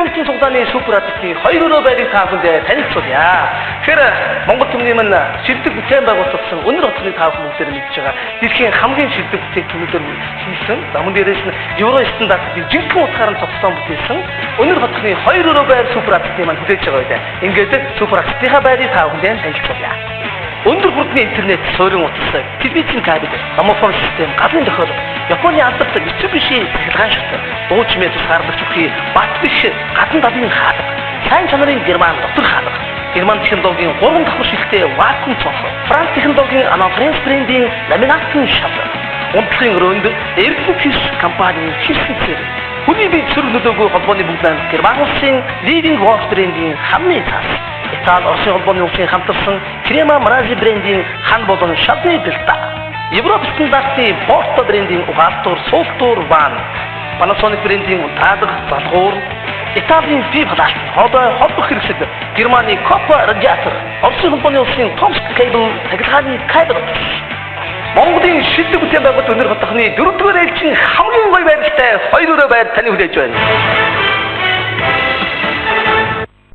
Бүтэн цуглааны супер адтын хоёр өрөө байрыг та бүхэндээ танилцуулъя. Тэгэхээр Монгол түмний минь шилдэг бүтээн байгуулагдсан өнөр хотны та бүхэн бүгдээр мэдж байгаа. Дэлхийн хамгийн шилдэг бүтээгдэхүүнүүдээр хийсэн. За мөн дээрээс нь евро стандартыг жинхэнэ утгаар нь цогцлон бүтээсэн өнөр хотны хоёр өрөө байр супер адтын маань хүлээж байгаа байлаа. Ингээд супер адтынхаа байрыг та бүхэндээ танилцуулъя. Өндөр хурдны интернет, суурин утас, телевизийн кабель, домофон систем, гадны тохиолдол, Японы алдарт Mitsubishi цахилгаан шат, дуу чимээ тусгаарлагч бүхий бат биш гадна талын хаалга, сайн чанарын герман дотор хаалга, герман технологийн 3 давхар шилтэй вакуум цонх, Франц технологийн Anafrance брендийн ламинатын шал, унтлын өрөөнд Эрдэнэ Фиш компанийн хийсэн цэр, хүний бие сөрөг нөлөөгөө холбооны бүгд найрамдах Герман улсын Living World брендийн хамны цаас, Итали Оросын холбооны улсын хамтарсан Крема Мрази брендийн хан болон шалны бэлта. Европ стандартын Porto брендийн угаалтуур, суултуур ван, Panasonic брендийн унтраалга, залгуур, Италийн P-Plast хоолой холбох хэрэгсэл, Германы Copper радиатор, Оросын холбооны улсын Tomsk Cable цахилгааны кабель. Монголын шилдэг бүтээн байгуулалт өнөр хотхны 4-р ээлжийн хамгийн гоё байралтай хоёр өрөө байр таны хүлээж байна.